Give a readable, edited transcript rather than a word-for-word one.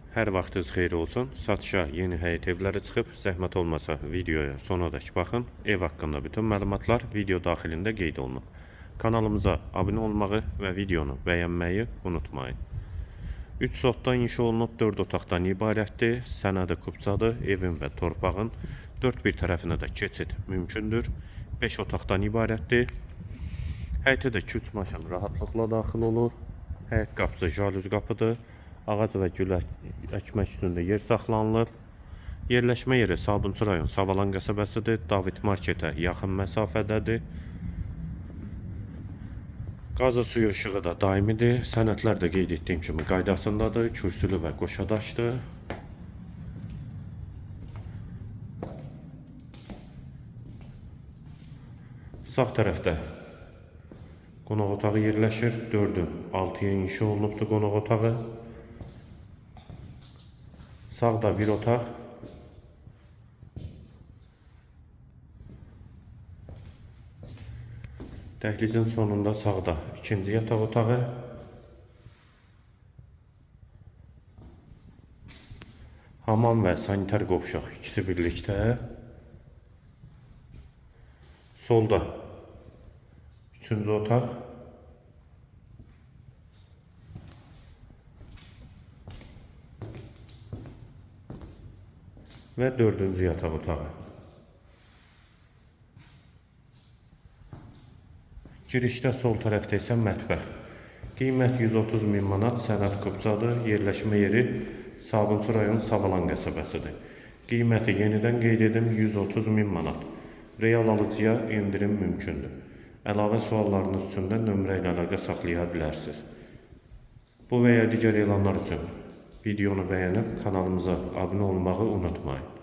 Hər vaxtınız xeyir olsun. Satışa yeni həyət evləri çıxıb. Zəhmət olmasa videoya sonadək baxın. Ev haqqında bütün məlumatlar video daxilində qeyd olunub. Kanalımıza abunə olmağı və videonu bəyənməyi unutmayın. 3 sotdan inşa olunub, 4 otaqdan ibarətdir. Sənədi kupçadır. Evin və torpağın dörd bir tərəfinə də keçid mümkündür. 5 otaqdan ibarətdir. Həyətə də 2-3 maşın rahatlıqla daxil olur. Həyət qapısı jalüz qapıdır. Ağac və gül əkmək üçün də yer saxlanılır. Yerləşmə yeri Sabunçu rayon Savalan qəsəbəsidir. David marketə yaxın məsafədədir. Qazı suyu işığı da daimidir. Sənədlər də qeyd etdiyim kimi qaydasındadır. Kürsülü və qoşadaşdır. Sağ tərəfdə qonaq otağı yerləşir. 4-ün 6-ya inşa olunubdur qonaq otağı. Sağda bir otaq. Dəhlizin sonunda sağda ikinci yataq otağı. Hamam və sanitar qovşaq ikisi birlikdə. Solda üçüncü otaq. Və dördüncü yataq otağı. Girişdə sol tərəfdə isə mətbəx. Qiymət 130 min manat, sənəd kupçadır. Yerləşmə yeri Sabunçu rayon Savalan qəsəbəsidir. Qiyməti yenidən qeyd edim 130 min manat. Real alıcıya endirim mümkündür. Əlavə suallarınız üçün də nömrə ilə əlaqə saxlaya bilərsiniz. Bu və ya digər elanlar üçün videonu bəyənib kanalımıza abunə olmağı unutmayın.